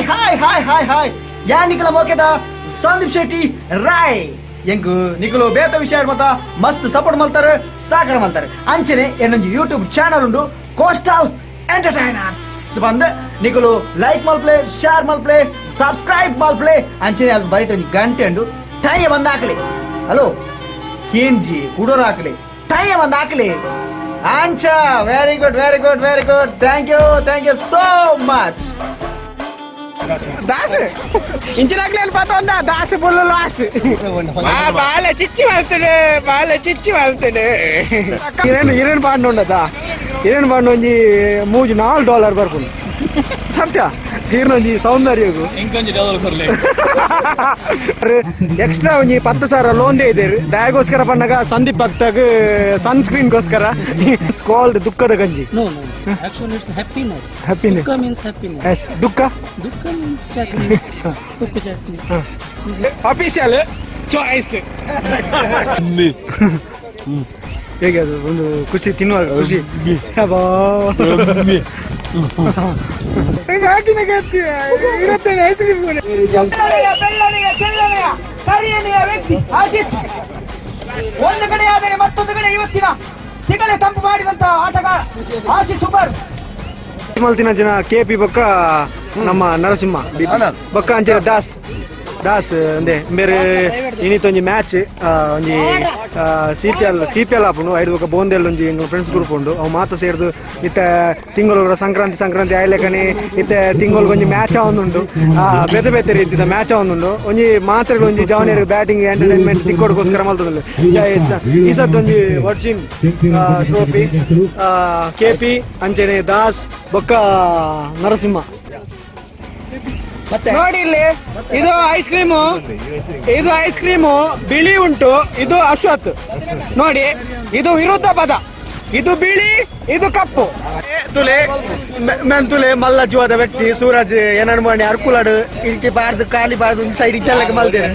Hi hi hi hi. ಯಾ ನಿಕಲ ಮೋಕೆದ ಸಂದೀಪ್ ಶೆಟ್ಟಿ ರಾಯ್. ಎಂಕು ನಿಕಲು ಬೇತ ವಿಷಯ ಮತ ಮಸ್ತ್ ಸಪೋರ್ಟ್ ಮಲ್ತಾರೆ, ಸಾಕರ ಮಲ್ತಾರೆ. ಅಂಚನೆ ಎನ್ನೊಂಜಿ ಯೂಟ್ಯೂಬ್ ಚಾನಲ್ ಉಂಡು, ಕೋಸ್ಟಲ್ ಎಂಟರ್ಟೈನರ್ಸ್ ಬಂದ್. ನಿಕಲು ಲೈಕ್ ಮಲ್ಪ್ಲೆ, ಶೇರ್ ಮಲ್ಪ್ಲೆ, ಸಬ್ಸ್ಕ್ರೈಬ್ ಮಲ್ಪ್ಲೆ. ಅಂಚನೆ ಅದು ಬೈಟ್ ಒಂಜಿ ಗಂಟೆ ಉಂಡು, ಟೈ ಬಂದ್ ಹಾಕಲಿ. ಹಲೋ ಕೇಂಜಿ ಕುಡೋರ್ ಹಾಕಲಿ, ಟೈ ಬಂದ್ ಹಾಕಲಿ ಅಂಚ. Very good, very good, very good. Thank you, thank you so much. Das ಇಂಚಿನಾಗ್ಲೇ ಪಾತೊಂದ ದಾಸ್ ಬುಲ್ಲು ಲಾಸ್. ಬಾಲ ಚಿಚ್ಚಿ ಮಾಡ್ತೇನೆ, ಬಾಲ ಚಿಚ್ಚಿ ಮಾಡ್ತೇನೆ. ಇರೇನು ಇರೇನು ಬಾಂಡ್ ಉಂಡದ? ಇರೇನು ಬಾಂಡ್ ಒಂಜಿ ಮೂಜಿ ನಾಲ್ ಡಾಲರ್ ಬರ್ಪುಂಡು ಸತ್ಯ. ಈರ್ನೊಂಜಿ ಸೌಂದರ್ಯಗು ಎಕ್ಸ್ಟ್ರಾ ಒಂಜಿ 10,000 ಲೋನ್ ಇದೆ. ದಾಯಗೋಸ್ಕರ ಪನ್ನಗ ಸಂದೀಪ್ ಭಕ್ತಗ್ ಸನ್ಸ್ಕ್ರೀನ್ಗೋಸ್ಕರ. It's called ದುಃಖದ ಗಂಜಿ. No. Actually, it's happiness. Happiness. Dukkha means happiness. S, ದುಃಖ. Dukkha means chutney. Ukku chutney. Official choice. ಹೇಗೆ ಅದು ಒಂದು ಖುಷಿ, ತಿನ್ನುವಾಗ ಖುಷಿ. ಅಬ್ಬಾ. ಹಾಕಿನ ಇರುತ್ತೆ ಐಸ್ ಕ್ರೀಮ್. ಬೆಳ್ಳನೆಯ ತೆಳ್ಳನೆಯ ಕರಿಯನೆಯ ವ್ಯಕ್ತಿ ಅಜಿತ್ ಒಂದು ಕಡೆ ಆದರೆ, ಮತ್ತೊಂದು ಕಡೆ ಇವತ್ತಿನ ತಿಗಲೆ ತಂಪು ಮಾಡಿದಂತ ಆಟಗಾರ ಆಶಿಸ್ ಸುಬರ್. ಮಲ್ತಿನ ಜನ ಕೆ ಪಿ ಬೊಕ್ಕ ನಮ್ಮ ನರಸಿಂಹ ಬೊಕ್ಕ ಅಂಚೆ ದಾಸ್ ದಾಸ್ ಅಂದೆ. ಬೇರೆ ಇನ್ನಿತ್ತೊಂಜಿ ಮ್ಯಾಚ್ ಒಂಜಿ ಸಿಪಿಎಲ್, ಸಿಪಿಎಲ್ ಆಪುಂಡು. ಐದು ಬೊಕ್ಕ ಬೋಂದೆಲ್ ಒಂಜಿ ಫ್ರೆಂಡ್ಸ್ ಗ್ರೂಪ್ ಉಂಡು. ಅವು ಮಾತ ಸೇರ್ದು ಇತ್ತೆ ತಿಂಗಳು ಸಂಕ್ರಾಂತಿ ಸಂಕ್ರಾಂತಿ ಆಯ್ಲೆಕನೆ ಇತ್ತೆ ತಿಂಗಳಿಗೆ ಒಂಜಿ ಮ್ಯಾಚ್ ಆವೊಂದುಂಡು. ಬೇತೆ ಬೇತೆ ರೀತಿದ ಮ್ಯಾಚ್ ಆವೊಂದುಂಡು. ಒಂಜಿ ಮಾತ್ರೆಗಳು ಒಂಜಿ ಜವನಿಯರ್ ಬ್ಯಾಟಿಂಗ್ ಎಂಟರ್ಟೈನ್ಮೆಂಟ್ ತಿಕ್ಕೋಡ್ಗೋಸ್ಕರ ಮಲ್ತೊಂದುಲ್ಲೆ. ಈ ಸತ್ ಒಂಜಿ ವರ್ಜಿನ್ ಟ್ರೋಫಿ ಕೆ ಪಿ ಅಂಚನೆ ದಾಸ್ ಬೊಕ್ಕ ನರಸಿಂಹ. ನೋಡಿ ಇಲ್ಲಿ, ಇದು ಐಸ್ ಕ್ರೀಮು, ಇದು ಐಸ್ ಕ್ರೀಮು ಬಿಳಿ ಉಂಟು. ಇದು ಅಶ್ವಥ್. ನೋಡಿ, ಇದು ವಿರುದ್ಧ ಪದ. ಇದು ಬಿಳಿ, ಇದು ಕಪ್ಪು. ತುಲೆ ಮೆನ್ ತುಲೆ ಮಲ್ಲ ಜೀವದ ವ್ಯಕ್ತಿ ಸೂರಜ್ ಏನನ್ ಮಾಡಿ ಅರ್ಕುಲಾಡು ಇಲ್ಚಿ ಬಾರ್ದು ಖಾಲಿ ಬಾರ್ದು ಸೈಡ್ ಇಟ್ಟಲ್ಲಕ್ಕೆ ಮಲ್ದೇನೆ.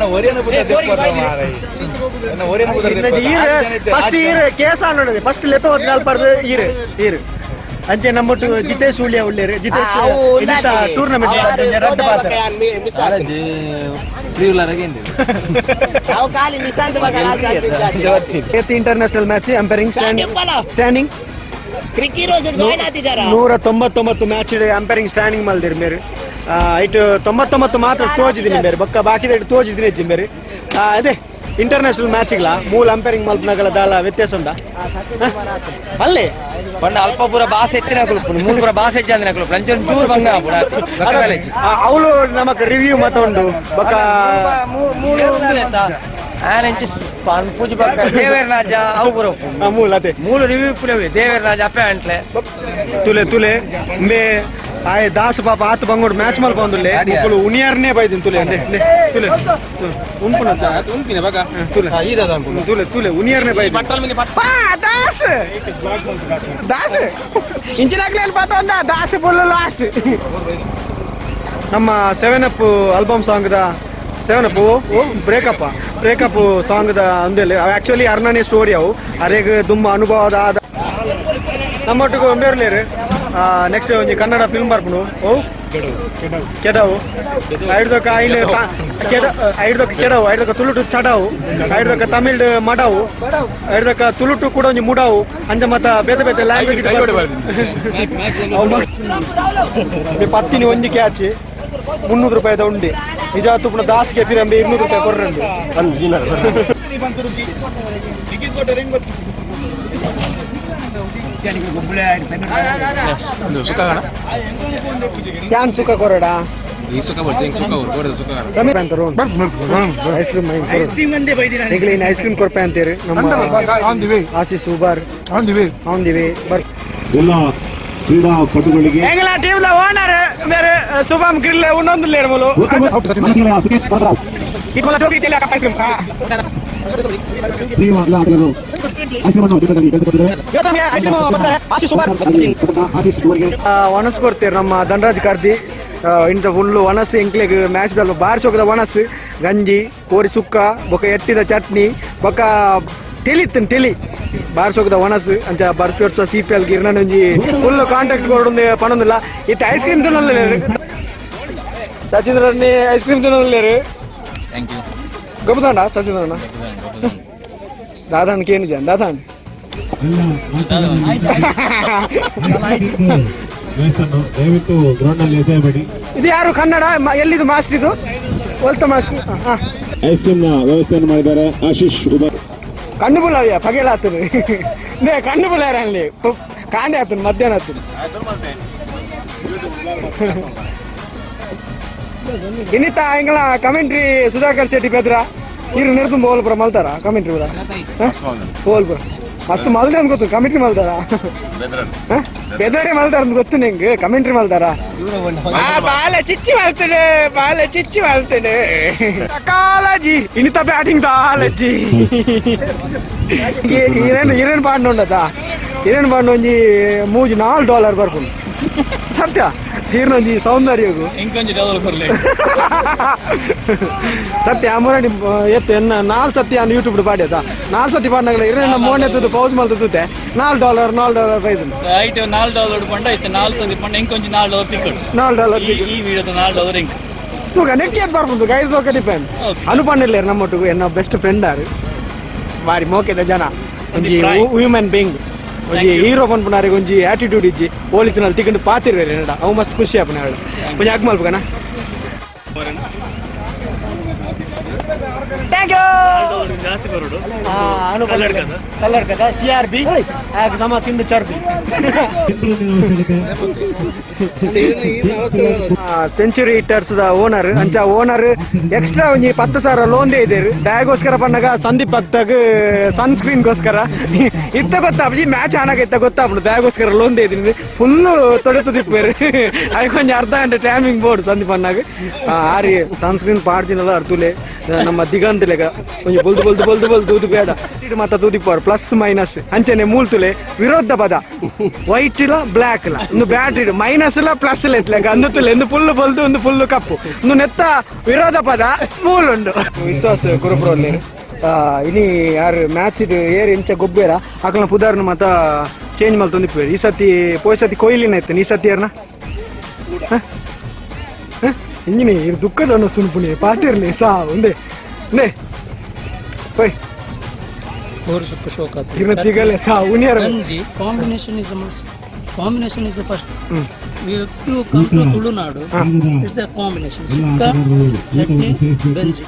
ಈರ್ ಫಸ್ಟ್ ಈರ್ ಕೇಸ ನೋಡಿದೆ, ಫಸ್ಟ್ ಲೆತ್ತ ಹೋದ್ ಅಲ್ಪಾರ್ದು ಈರ್ ಈರ್. ಅಂಚೆ ನಮ್ಮೊಟ್ಟು ಜಿತೇಶ್ ಉಳ್ಳಿಯ ಉಳ್ಳೇರು. ಜಿತೇಶ್ ಟೂರ್ನಮೆಂಟ್. ಅವು ಖಾಲಿ Nishant. International match umpiring standing. ಕ್ರಿಕಿ ರೋಸ್ ಜಾಯ್ನ್ ಆತಿದಾರ. 199 ಮ್ಯಾಚ್ ಅಂಪೈರಿಂಗ್ ಸ್ಟ್ಯಾಂಡಿಂಗ್ ಮಲ್ದಿರಿ ಮೇರು. ಇಟ್ಟು 99 ಮಾತ್ರ ತೋಜಿದ್ದೀನಿ ಬೇರೆ ಬೊಕ್ಕ ಬಾಕಿದ ಇಟ್ಟು ತೋಜಿದ್ದೀನಿ ಹೆಚ್ಚಿನ ಬೇರೆ. ಅದೇ ಇಂಟರ್ನ್ಯಾಷನಲ್ ಮ್ಯಾಚ್ಗಳ ಮೂಲ ಅಂಪೈರಿಂಗ್ ಮಲ್ಪನಗಲ ದಾಲ ವ್ಯತ್ಯಾಸ ಉಂಟಾ ಅಲ್ಲೇ? ಪಂಡ ಅಲ್ಪ ಪೂರ ಬಾಸೆ ಎತ್ತಿನ ಕುಲುಪುಂಡು, ಮೂಲು ಪೂರ ಬಾಸೆ ಹೆಚ್ಚಾಂದಿನ ಕುಲುಪು ಅಂಚೊಂದು ಚೂರು ಬಂಗ. ಅವಳು ನಮಕ್ ರಿವ್ಯೂ ಮತ್ತ ಉಂಡು ಬೊಕ್ಕ. ಮೂಲು ಆನೆಂಚಿ ಪೂಜೆ ಬಕ್ಕ ದೇವೇರ್ ರಾಜ ಅವು ಪೂರ ಉಪ್ಪುಂಡು. ಮೂಲ ಅದೇ. ಮೂಲು ರಿವ್ಯೂ ಪುನವೆ ದೇವೇರ್ ರಾಜ ಅಪ್ಪೆ ಅಂಟ್ಲೆ. ತುಲೆ ತುಲೆ ಇಂಬೆ ಆಯ್ ದಾಸ ಪಾಪ ಆತ್ ಬಂಗೋಡು ಮ್ಯಾಚ್ ಮಲ್ಪೊಂದುಲ್ಲೆ. ಮುಕುಲು ಉನಿಯಾರ್ನೇ ಬೈದಿನ್. ತುಲೆ ಅಂದೆ ತುಲೆ ಉಂಪುನ. ಉಂಪಿನ ಬಗ. ತುಲೆ ತುಲೆ ತುಲೆ ಉನಿಯಾರ್ನೇ ಬೈದಿನ್. ದಾಸ್ ದಾಸ್ ಇಂಚಿನಾಗ್ಲೇ ಪಾತೊಂದ ದಾಸ್ ಫುಲ್ ಲಾಸ್. ನಮ್ಮ seven up album song the seven up oh breakup breakup song the ಅಂದೆಲ್ಲ ಆಕ್ಚುಲಿ ಅರ್ಣನೇ ಸ್ಟೋರಿ. ಅವು ಅರೆಗ್ ದುಮ್ಮ ಅನುಭವದ ಆದ ನಮ್ಮೊಟ್ಟಿಗೆ ಒಂಬೇರ್ಲೇರು. ನೆಕ್ಸ್ಟ್ ಒಂಜಿ ಕನ್ನಡ ಫಿಲ್ಮ್ ಬರ್ಪುಂಡು. ಓ ಕೆಡವು ಐಡ್ದೊಕ ಐನ್ ಕೆಡ ಐಡ್ದೊಕ ಕೆಡವು, ಐಡ್ದೊಕ ತುಳುಟು ಚಡವು, ಐಡ್ದೊಕ ತಮಿಳ್ ಮಡವು, ಐಡ್ದೊಕ ತುಳುಟು ಕೂಡ ಒಂಜಿ ಮುಡವು. ಅಂಚ ಮತ್ತ ಬೇತೆ ಬೇತೆ ಲ್ಯಾಂಗ್ವೇಜ್. ಪತ್ತಿನಿ ಒಂಜಿ ಕ್ಯಾಚ್ 300 ರೂಪಾಯಿದ ಉಂಡೆ. ನಿಜ ತುಪ್ಪುನ ದಾಸ್ಗೆ ಪಿರಂಬೆ 200 ರೂಪಾಯಿ ಕೊರ್ರಂಡು. ಯಾನ್ ಸುಖ ಕೊರಡ? ಐಸ್ ಕ್ರೀಮ್ ಐಸ್ ಕ್ರೀಮ್ ಕೊರ್ಪೆ ಅಂತೀರಿ. ನಮ್ಮ Ashish Ubar on the way ಬರ್. ಎಲ್ಲ ಕ್ರೀಡಾಪಟುಗಳಿಗೆ ಎಂಗಲ ಟೀಮ್ the owner ಮೇರೆ ಶುಭಮ್ ಗ್ರಿಲ್ ಉನ್ನೊಂದು ಲೇರ್ಮಲು. ಇಟ್ಮಲ ಟೋಪಿ ತೆಲೆ ಐಸ್ ಕ್ರೀಮ್. ಪ್ರಿಯ ಎಲ್ಲ ಆಟಗಾರರು ಐಸ್ಕ್ರೀಮ್ ಜೊತೆಗಾಗಿ ಕಳೆದುಕೊಂಡಿದ್ದಾರೆ. ಐಸ್ ಕ್ರೀಮ್ ಬರ್ತಾರೆ ಆಶೀಸ್ ಉಬಾರ್. ಆಶೀಶ್ ಇವರಿಗೆ ವನಸ್ ಕೊಡ್ತೀರಿ ನಮ್ಮ ಧನರಾಜ್ ಕಾರ್ತಿ. ಇಂಥ ಫುಲ್ಲು ವನಸ್ ಎಂಕ್ಲೆಗ್ ಮ್ಯಾಚ್ ದಲ್ಪ ಬಾರಿ ಶೋಕದ ವನಸ್, ಗಂಜಿ, ಕೋರಿ ಸುಕ್ಕ ಬೊಕ ಎಟ್ಟಿದ ಚಟ್ನಿ ಬೊಕ ತೆಲಿತ್ತನ್ ತೆಲಿ. ಬಾರಿ ಶೋಕದ ವನಸ್. ಅಂಚ ಬರ್ಪಿ ವರ್ಷ ಸಿಪಿಎಲ್ ಗಿರ್ನ ಒಂಜಿ ಫುಲ್ ಕಾಂಟ್ಯಾಕ್ಟ್ ಕೊಡೊಂದು ಪನೊಂದಿಲ್ಲ. ಇತ್ತೆ ಐಸ್ ಕ್ರೀಮ್ ತಿನ್ನಲ್ಲ. ಸಚಿಂದ್ರಣ್ಣಿ ಐಸ್ ಕ್ರೀಮ್ ತಿನ್ನೋದಿಲ್ಲೇರು. Thank you. ಗೊಬ್ಬದಾಂಡ ಸಚಿಂದ್ರಣ್ಣ? ದಾದಾನ್ ಕೇನು ಜನ ದಾದಾನ್. ದಯವಿಟ್ಟು ಗ್ರೌಂಡ್ ಅಲ್ಲಿ ಎಸೆಯಬೇಡಿ. ಇದು ಯಾರು ಕನ್ನಡ ಎಲ್ಲಿದು ಮಾಸ್ಟರ್? ಇದು ಒಲ್ತ master. Ice cream ನ ವ್ಯವಸ್ಥೆಯನ್ನು ಮಾಡಿದ್ದಾರೆ ಆಶೀಶ್ ಉಬ. ಕಣ್ಣು ಬುಲಾವಿಯ ಪಗೆಲ ಆತನು ನೇ ಕಣ್ಣು ಬುಲಾರ ಅಲ್ಲಿ ಕಾಂಡೆ ಆತನು ಮಧ್ಯಾಹ್ನ ಆತನು. ಇನ್ನಿತ್ತ ಎಂಗಳ ಕಮೆಂಟ್ರಿ ಸುಧಾಕರ್ ಶೆಟ್ಟಿ ಬೆದ್ರ ಇರು ನೆಡ್ದು ಬೋಲ್ಪುರ ಮಲ್ತಾರ ಕಮೆಂಟ್ರಿ ಪೂರ ಬೋಲ್ಪುರ ಮಸ್ತ್ ಮಲ್ದ ಅಂತ ಗೊತ್ತು. ಕಮೆಂಟ್ರಿ ಮಲ್ತಾರ ಬೆದರೆ ಮಲ್ತಾರ ಅಂತ ಗೊತ್ತು ನಿಂಗೆ. ಕಮೆಂಟ್ರಿ ಮಲ್ತಾರ. ಬಾಲ ಚಿಚ್ಚಿ ಮಲ್ತೇನೆ, ಬಾಲ ಚಿಚ್ಚಿ ಮಲ್ತೇನೆ. ಕಾಲಜಿ ಇನ್ನಿತ ಬ್ಯಾಟಿಂಗ್ ತಾಲಜಿ ಇರೇನು ಇರೇನು ಪಾಂಡು ಉಂಡತ ಇರೇನು ಪಾಂಡು ಒಂಜಿ ಮೂಜಿ $4 ಬರ್ಪುಂಡು ಸತ್ಯ. ಹೀರ್ನೊಂಜಿ ಸೌಂದರ್ಯಗು ಇಂಕೊಂಜಿ ಡಾಲರ್ ಕೊರ್ಲೆ. ಸತ್ಯ ಅಮೂರಣಿ ಎತ್ತು ಎನ್ನ 4 ಸತಿ ಅನ್ನು ಯೂಟ್ಯೂಬ್ ಪಾಡ್ಯದ 4 ಸತಿ ಪಾಡ್ನಾಗಲ ಇರೇನ ಮೋನೆ ಎತ್ತದು ಪೌಸ್ ಮಲ್ತುತ್ತೆ $4 $4 ಬೈದು. ಐಟ್ $4 ಪಂಡ ಐತೆ 4 ಸತಿ ಪಂಡ ಇಂಕೊಂಜಿ $4 ತಿಕ್ಕಡು. $4 ಈ ವಿಡಿಯೋದ $4 ಇಂಕ್ ತೂಕ ನೆಕ್ಕೇತ್ ಬರ್ಪುಂಡು ಗೈಸ್ ತೂಕ ಡಿಪೆಂಡ್. ಅನುಪಣ್ಣಿಲ್ಲೇರು ನಮ್ಮೊಟ್ಟಿಗೆ ಎನ್ನ ಬೆಸ್ಟ್ ಫ್ರೆಂಡ್ ಆರು ಬಾರಿ ಮೋಕೆದ ಜನ ಒಂಜಿ ಹ್ಯೂಮನ್ ಬೀಯಿಂಗ್ ಒಂಜಿ ಹೀರೋ ಪನ್ಪುನಾರಿಗೆ ಒಂಜಿ ಆಟಿಟ್ಯೂಡ್ ಇಜ್ಜಿ ಓಲಿತಿನಲ್ಲಿ ತಿಕ್ಕಂಡು ಪಾತಿರ್ವೇರು ಏನಡ ಅವು ಮಸ್ತ್ ಖುಷಿ ಆಪುನ ಹೇಳು ಒಂಜಿ ಅಗ್ ಮಲ್ಪುಗನ. Thank you. ಜಾಸ್ತಿ ಬರೋಡು. ಕಲ್ಲಡ್ಕದ C R B ಸಮ ತಿಂದು ಚರ್ಬಿ. Century hitters the owner ಅಂಚ ಓನರ್ ಎಕ್ಸ್ಟ್ರಾ ಒಂಜಿ 10,000 ಲೋನ್ ಇದೆ ಡಯಾಗೋಸ್ಕರ ಪನ್ನಗ ಸಂದೀಪ್ ಭಕ್ತಗ್ ಸನ್ಸ್ಕ್ರೀನ್ಗೋಸ್ಕರ ಇತ್ತ ಗೊತ್ತಾಪುಜಿ ಮ್ಯಾಚ್ ಆನಾಗ ಇತ್ತ ಗೊತ್ತಾಪುಂಡು ಡಯಾಗೋಸ್ಕರ ಲೋನ್ ಇದೀನಿ ಫುಲ್ ತೊಡೆತು ತಿಪ್ಪೇರು ಅದಕ್ಕೆ ಒಂಜಿ ಅರ್ಧ ಗಂಟೆ ಟೈಮಿಂಗ್ ಬೋರ್ಡ್ ಸಂದೀಪ್ ಅನ್ನಾಗ ಆರಿ ಸನ್ಸ್ಕ್ರೀನ್ ಪಾಡ್ಜಿನಲ್ಲ ಅರ್ತುಲೆ ನಮ್ಮ ದಿಗಂತ ಲೆಕ್ಕ ಒಂಜಿ ಬೊಲ್ದು ಬೊಲ್ದು ಬೊಲ್ದು ಬೊಲ್ದು ದೂದು ಬೇಡ ಇಟ್ಟು ಮಾತ ತೂದಿಪ್ಪರು ಪ್ಲಸ್ ಮೈನಸ್ ಅಂಚನೆ ಮೂಲ್ತುಲೆ ವಿರೋಧ ಪದ ವೈಟ್ ಇಲ್ಲ ಬ್ಲ್ಯಾಕ್ ಇಲ್ಲ ಇನ್ನು ಬ್ಯಾಟ್ರಿ ಮೈನಸ್ ಇಲ್ಲ ಪ್ಲಸ್ ಇಲ್ಲ ಎತ್ಲೆಕ ಅಂದುತ್ತಲೆ ಒಂದು ಫುಲ್ ಬೊಲ್ದು ಒಂದು ಫುಲ್ ಕಪ್ಪು ಇನ್ನು ನೆತ್ತ ವಿರೋಧ ಪದ ಮೂಲುಂಡು. ವಿಶ್ವಾಸ ಗುರುಪುರಲ್ಲಿ ಇನಿ ಯಾರು ಮ್ಯಾಚ್ ಏರ್ ಇಂಚ ಗೊಬ್ಬೇರ ಅಕಲ್ನ ಪುದಾರ್ನ ಮಾತ ಚೇಂಜ್ ಮಲ್ತೊಂದಿಪ್ಪೇರು. ಈ ಸತಿ ಪೋಯ್ ಸತಿ ಕೊಯ್ಲಿನ ಇತ್ತು ಈ ಸತಿ ಯಾರನ ಇಂಜಿನಿ ಇದು ದುಃಖದ ಅನ್ನೋ ಸುನ್ಪುಣಿ ಪಾತಿರ್ಲಿ ಸಾ ಒಂದೇ ನೇ ಹೋಯ್ ಬೋರ್ ಸುಕ್ಕ ಶೋಕ. ಇರ್ನ ತಿಗಲೆ ಸಾ ಉನಿಯರ. ಗಂಜಿ combination is must. Combination is first. We to come to Tulunadu, it's the combination sukka chutney ganji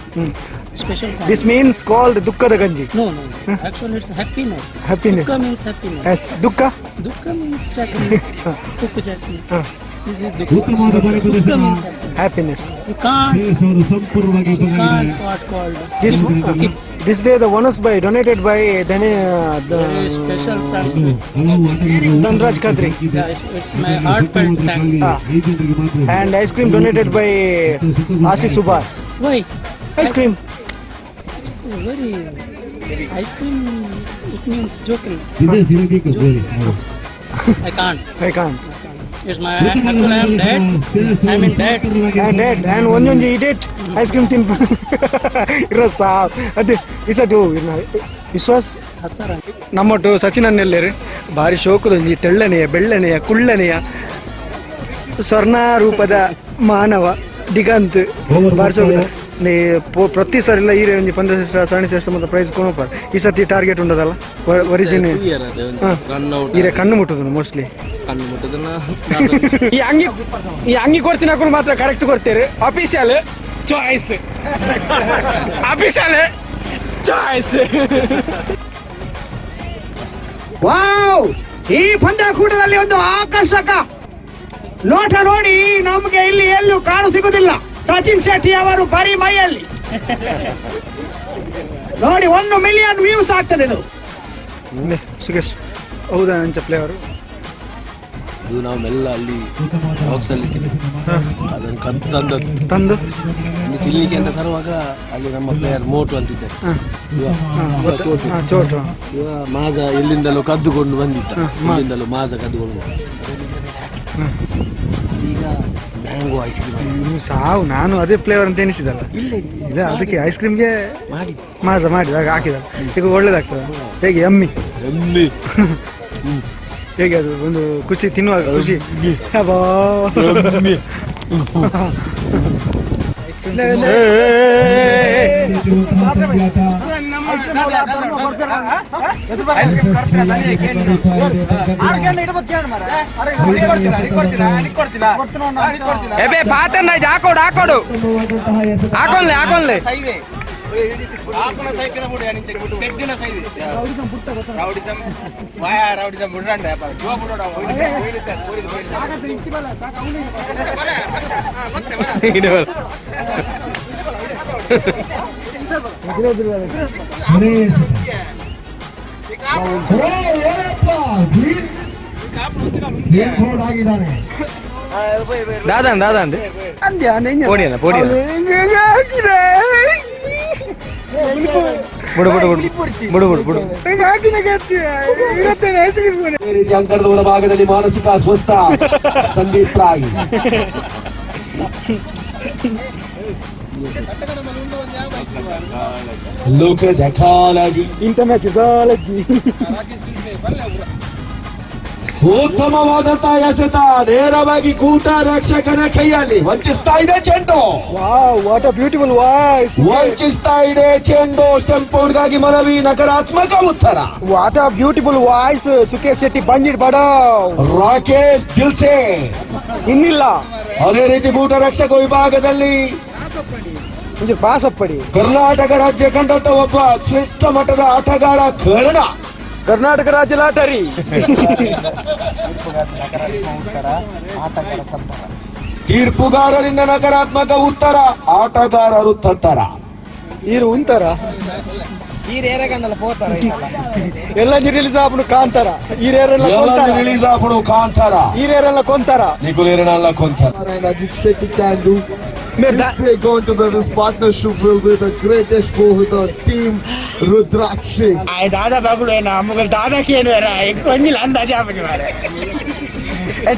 special. This means called ದುಃಖದ ಗಂಜಿ. No no, actually it's happiness. Happiness. Sukka means happiness. Yes ದುಃಖ. ದುಃಖ means chutney, ಉಪ್ಪು chutney. This is dukkha. Dukkha means happiness. Happiness. You can't, ಸಂಪೂರ್ಣವಾಗಿ you can't what called this this day the owners by donated by Dhani very special thanks. Dhanraj Khatri. It's my heartfelt thanks. And ice cream donated by Ashish Subar. Why? Ice cream. It's very ice cream, it means joking. I can't. I can't. It's my actually I am dead. I am in debt. And dead and ಒಂದೊಂದು ಇಡೇಟ್ ice cream ತಿನ್ಪ ಇರೋ ಸಾ ಅದೇ ಇಸದು ವಿಶ್ವಾಸ್. ಹಸರ. ನಮ್ಮೊಟ್ಟು ಸಚಿನ್ ಅನ್ನೆಲ್ಲೇರು ಭಾರಿ ಶೋಕದೊಂಜಿ ತೆಳ್ಳನೆಯ ಬೆಳ್ಳನೆಯ ಕುಳ್ಳನೆಯ ಸ್ವರ್ಣ ರೂಪದ ಮಾನವ ದಿಗಂತ್ ಭಾರಿ ಶೋಕದ. ಪ್ರತಿ ಸರಿಲ್ಲ ಈ ಒಂಜಿ ಪಂದ್ರ ಸರಣಿ ಶ್ರೇಷ್ಠ ಮತ್ತು ಪ್ರೈಸ್ ಕೊನೋಪಾರ್ ಈ ಸತಿ ಟಾರ್ಗೆಟ್ ಉಂಡದಲ್ಲ ಒರಿಜಿನ್ ಈರೆ ಕಣ್ಣು ಮುಟ್ಟುದು ಮೋಸ್ಟ್ಲಿ. ಈ ಅಂಗಿ ಈ ಅಂಗಿ ಕೊಡ್ತೀನಿ ಹಾಕೊಂಡು ಮಾತ್ರ ಕರೆಕ್ಟ್ ಕೊಡ್ತೀರಿ. Official choice, official choice. Wow, ಈ ಪಂದ್ಯಕೂಟದಲ್ಲಿ ಒಂದು ಆಕರ್ಷಕ ನೋಟ ನೋಡಿ ನಮಗೆ ಇಲ್ಲಿ ಎಲ್ಲೂ ಕಾಣು ಸಿಗುದಿಲ್ಲ. ಸಚಿನ್ ಶೆಟ್ಟಿ ಅವರು ಬರೀ ಮೈಯಲ್ಲಿ ನೋಡಿ 1 ಮಿಲಿಯನ್ ವ್ಯೂಸ್ ಆಗ್ತದೆ ಇದು. ಸುಖೇಶ್ ಹೌದಾ ಅಂಚ ಫ್ಲೇವರು? ಇದು ನಾವು ಮೆಲ್ಲ ಅಲ್ಲಿ ಬಾಕ್ಸ್ ಅಲ್ಲಿ ಅದನ್ನು ಕದ್ದು ತಂದದ್ದು. ತಂದು ಇಲ್ಲಿ ತಿನ್ಲಿಕ್ಕೆ ಅಂತ ತರುವಾಗ ಅಲ್ಲಿ ನಮ್ಮ ಪ್ಲೇಯರ್ ಮೋಟು ಅಂತಿದ್ದಾರೆ, ಇವ ಚೋಟು. ಚೋಟು. ಇವ ಮಾಜ ಎಲ್ಲಿಂದಲೋ ಕದ್ದುಕೊಂಡು ಬಂದಿದ್ದ, ಎಲ್ಲಿಂದಲೋ ಮಾಜ ಕದ್ದುಕೊಂಡು ಬಂದ. ಈಗ mango ice cream. ಸಾವು ನಾನು ಅದೇ ಫ್ಲೇವರ್ ಅಂತ ಎಣಿಸಿದಲ್ಲ. ಇಲ್ಲ. ಇಲ್ಲ, ಅದಕ್ಕೆ ಐಸ್ ಕ್ರೀಮ್ಗೆ ಮಾಡಿದ್ದು. ಮಾಸ ಮಾಡಿದ ಹಾಗೆ ಹಾಕಿದ ಈಗ ಒಳ್ಳೇದಾಗ್ತದೆ. ಹೇಗೆ ಎಮ್ಮಿ? ಎಮ್ಮಿ. ಹೇಗೆ ಅದು ಒಂದು ಖುಷಿ, ತಿನ್ನುವಾಗ ಖುಷಿ. ಅಬ್ಬಾ. ಹಾಕೋಡು ಹಾಕೋಡು ಹಾಕೊನ್ಲೆ ಹಾಕೊನ್ಲೆ ದಾದಾಂಡ್ ದಾದಾಂಡ್ ಪೋಡಿಯನ ಪೋಡಿಯನ ಬುಡು ಬುಡು ಬುಡು ಬುಡು ಬುಡು ಬುಡು. ಈ ರೀತಿ ಅಂಕಣದ ಹೊರಭಾಗದಲ್ಲಿ ಮಾನಸಿಕ ಅಸ್ವಸ್ಥ ಸಂದೀಪ್ ರಾಯ್. ಲೋಕ ದಾಖಲಾಗಿ ಇಂಥ ಮ್ಯಾಚ್ ದಾಲಜ್ಜಿ. ಉತ್ತಮವಾದಂತಹ ಎಸೆತ ನೇರವಾಗಿ ಕೂಟ ರಕ್ಷಕನ ಕೈಯಲ್ಲಿ ವಂಚಿಸ್ತಾ ಇದೆ ಚೆಂಡು. Wow, what a beautiful voice. ವಂಚಿಸ್ತಾ ಇದೆ ಚೆಂಡು. ಸ್ಟಂಪೌಂಡ್ಗಾಗಿ ಮನವಿ, ನಕಾರಾತ್ಮಕ ಉತ್ತರ. What a beautiful voice Sukesh Shetty ಬಂಜಿಡ್ ಬಡಾವ್. Rakesh Dil Se ಇನ್ನಿಲ್ಲ. ಅದೇ ರೀತಿ ಕೂಟ ರಕ್ಷಕ ವಿಭಾಗದಲ್ಲಿ ಒಂಚೂರು ಪಾಸಪ್ಪಡಿ. ಕರ್ನಾಟಕ ರಾಜ್ಯ ಕಂಡಂತ ಒಬ್ಬ ಶ್ರೇಷ್ಠ ಮಟ್ಟದ ಆಟಗಾರ ಕರ್ಣ. ಕರ್ನಾಟಕ ರಾಜ್ಯ ಲಾಟರಿ. ತೀರ್ಪುಗಾರರಿಂದ ನಕಾರಾತ್ಮಕ ಉತ್ತರ, ಆಟಗಾರರು ತಂತರ. ಈರು ಉಂತಾರ ಎಲ್ಲ ರಿಲೀಸ್ ಆಪುನು ಕಾಂತಾರ ಈರೇರೆಲ್ಲ ಕೊಂತಾರ. ರಿಲೀಸ್ ಆಪುಡು ಕಾಂತಾರ. ಈರೇರೆಲ್ಲ ಕೊಂತಾರ. ನಿಕುಲೇರನಲ್ಲ ಕೊಂತಾರ. And Ajit Shetty can do. If they go into this partnership will be the greatest for the team Rudrakshi. ದಾದಾ ಬಾಬುಡು ನಮ್ಮಗಳು ದಾದಾಕ್ಕೆ ಏನು ಒಂಜಿಲ್ಲ ಅಂದಾಜು ಆಪುಜಿ ಮಾರ್ರೆ.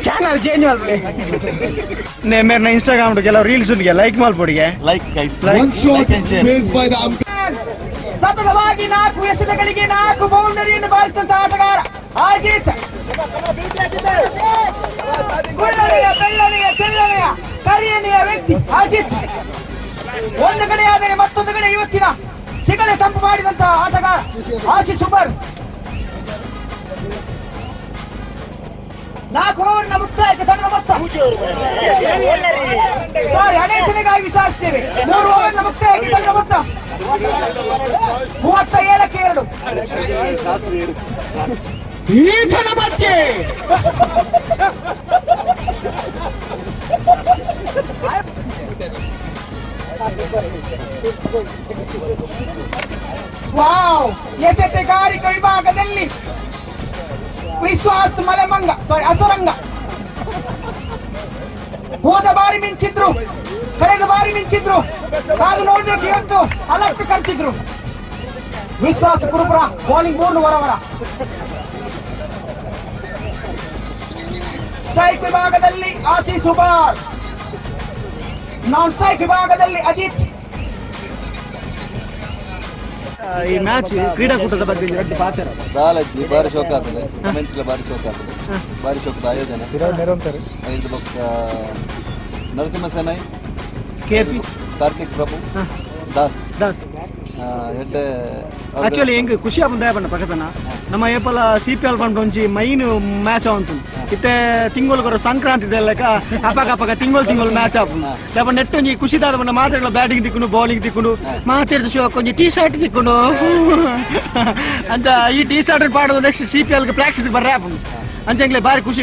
ಚಾನಲ್ ಚೇಂಜ್ ಮಲ್ಪಡಿ. ಮೇರ್ನ ಇನ್ಸ್ಟಾಗ್ರಾಮ್ ಕೆಲವು ರೀಲ್ಸ್ ಉಂಟಿಗೆ ಲೈಕ್ ಮಲ್ಪೊಡಿಗೆ. One shot faced by the umpire. ಸತತವಾಗಿ 4 ಎಸೆತಗಳಿಗೆ 4 ಬೌಂಡರಿಯನ್ನು ಬಾರಿಸಿದಂತಹ ಆಟಗಾರ ಅಜಿತ್. ಗುಳ್ಳನೆಯ ಬೆಳ್ಳನೆಯ ತೆಳ್ಳನೆಯ ಕರಿಯನೆಯ ವ್ಯಕ್ತಿ ಅಜಿತ್. ಒಂದು ಕಡೆ ಆದರೆ ಮತ್ತೊಂದು ಕಡೆ ಇವತ್ತಿನ ತಿಗಳೆ ತಂಪು ಮಾಡಿದಂತಹ ಆಟಗಾರ ಆಶೀಶ್ ಉಬರ್. 4 ಓವರ್ನ ಮುಕ್ತಾಯಕ್ಕೆ ತಂಡ ಮೊತ್ತ ಸಾರಿ ಹಣೇಶನಿಗಾಗಿ ವಿಚಾರಿಸ್ತೇವೆ. 3 ಓವರ್ನ ಮುಕ್ತಾಯಕ್ಕೆ ತಂಡ ಮೊತ್ತ 37ಕ್ಕೆ 2. ಈತನ ಮಧ್ಯೆ ವಾವ್, ಎಸೆತಗಾರಿಕೆ ವಿಭಾಗದಲ್ಲಿ ವಿಶ್ವಾಸ್ ಮಲೆಮಂಗ ಸಾರಿ ಅಸುರಂಗ ಹೋದ ಬಾರಿ ಮಿಂಚಿದ್ರು, ಕಳೆದ ಬಾರಿ ಮಿಂಚಿದ್ರು, ಕಾದು ನೋಡ್ಬೇಕು ಇವತ್ತು ಅಲಕ್ಕೆ ಕರ್ತಿದ್ರು. ವಿಶ್ವಾಸ ಕುರುಪುರ ಬೌಲಿಂಗ್ 3 ವರವರ. ಸ್ಟ್ರೈಕ್ ವಿಭಾಗದಲ್ಲಿ ಆಶೀಶ್ ಉಬಾರ್, ನಾನ್ ಸ್ಟ್ರೈಕ್ ವಿಭಾಗದಲ್ಲಿ ಅಜಿತ್. ಈ ಮ್ಯಾಚ್ ಕ್ರೀಡಾಕೂಟದ ಬಗ್ಗೆ ಎರಡು ಪಾತ್ರ. ದಾಲಜ್ಜಿ ಬಾರಿ ಶೋಕ ಆಗ್ತದೆ, ಕಮೆಂಟ್ಲ ಬಾರಿ ಶೋಕ ಆಗ್ತದೆ, ಬಾರಿ ಶೋಕದ ಆಯೋಜನೆ. ಐದು ಬೊಕ್ಕ ನರಸಿಂಹ ಸೆನೈ, ಕೆಪಿ ಕಾರ್ತಿಕ್ ಪ್ರಭು, ದಾಸ್ ದಾಸ್ ಹೆಡ್. ಆಕ್ಚುಲಿ ಹೆಂಗ್ ಖುಷಿ ಆಪುಂಡು ದಯಪಂಡ ಪ್ರಕಾಶನ ನಮ್ಮ ಏಪಲ ಸಿ ಪಿ ಎಲ್ ಪಂಡ ಒಂಜಿ ಮೈನ್ ಮ್ಯಾಚ್ ಅವಂತು. ಇತ್ತೆ ತಿಂಗಳು ಕೊರ ಸಂಕ್ರಾಂತಿ ಲೆಕ್ಕ ಅಪಕ ಅಪಕ ತಿಂಗಳು ತಿಂಗಳು ಮ್ಯಾಚ್ ಆಪುಂಡು. ದಯಪಂಡ ನೆಟ್ ಒಂಜಿ ಖುಷಿ ದಾದ ಪಂಡ ಮಾತೆರ್ಲ ಬ್ಯಾಟಿಂಗ್ ತಿಕ್ಕೊಂಡು ಬೌಲಿಂಗ್ ತಿಕ್ಕೊಂಡು ಮಾತೆರ್ದ ಶೋಕ್ ಒಂಜಿ ಟೀ ಶರ್ಟ್ ತಿಕ್ಕೊಂಡು ಅಂತ ಈ ಟೀ ಶರ್ಟ್ ಪಾಡೋದು next C P L practice ಬರ್ರೆ ಆಪುಂಡು. ಅಂಚಂಗ್ಲೆ ಬಾರಿ ಖುಷಿ.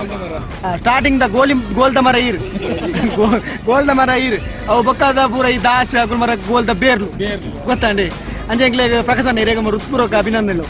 ಸ್ಟಾರ್ಟಿಂಗ್ the ಗೋಲಿ ಗೋಲ್ದ ಮರ ಈರು ಗೋಲ್ದ ಮರ ಈರು ಅವು ಬೊಕ್ಕದ ಪೂರ ಈ ದಾಸ ಮರ ಗೋಲ್ದ ಬೇರ್ಲು ಗೊತ್ತಂಡಿ. ಅಂಚಂಗ್ಲೆ ಪ್ರಕಾಶ್ ರೇಗಮ ಹೃತ್ಪೂರ್ವಕ ಅಭಿನಂದನೆಗಳು.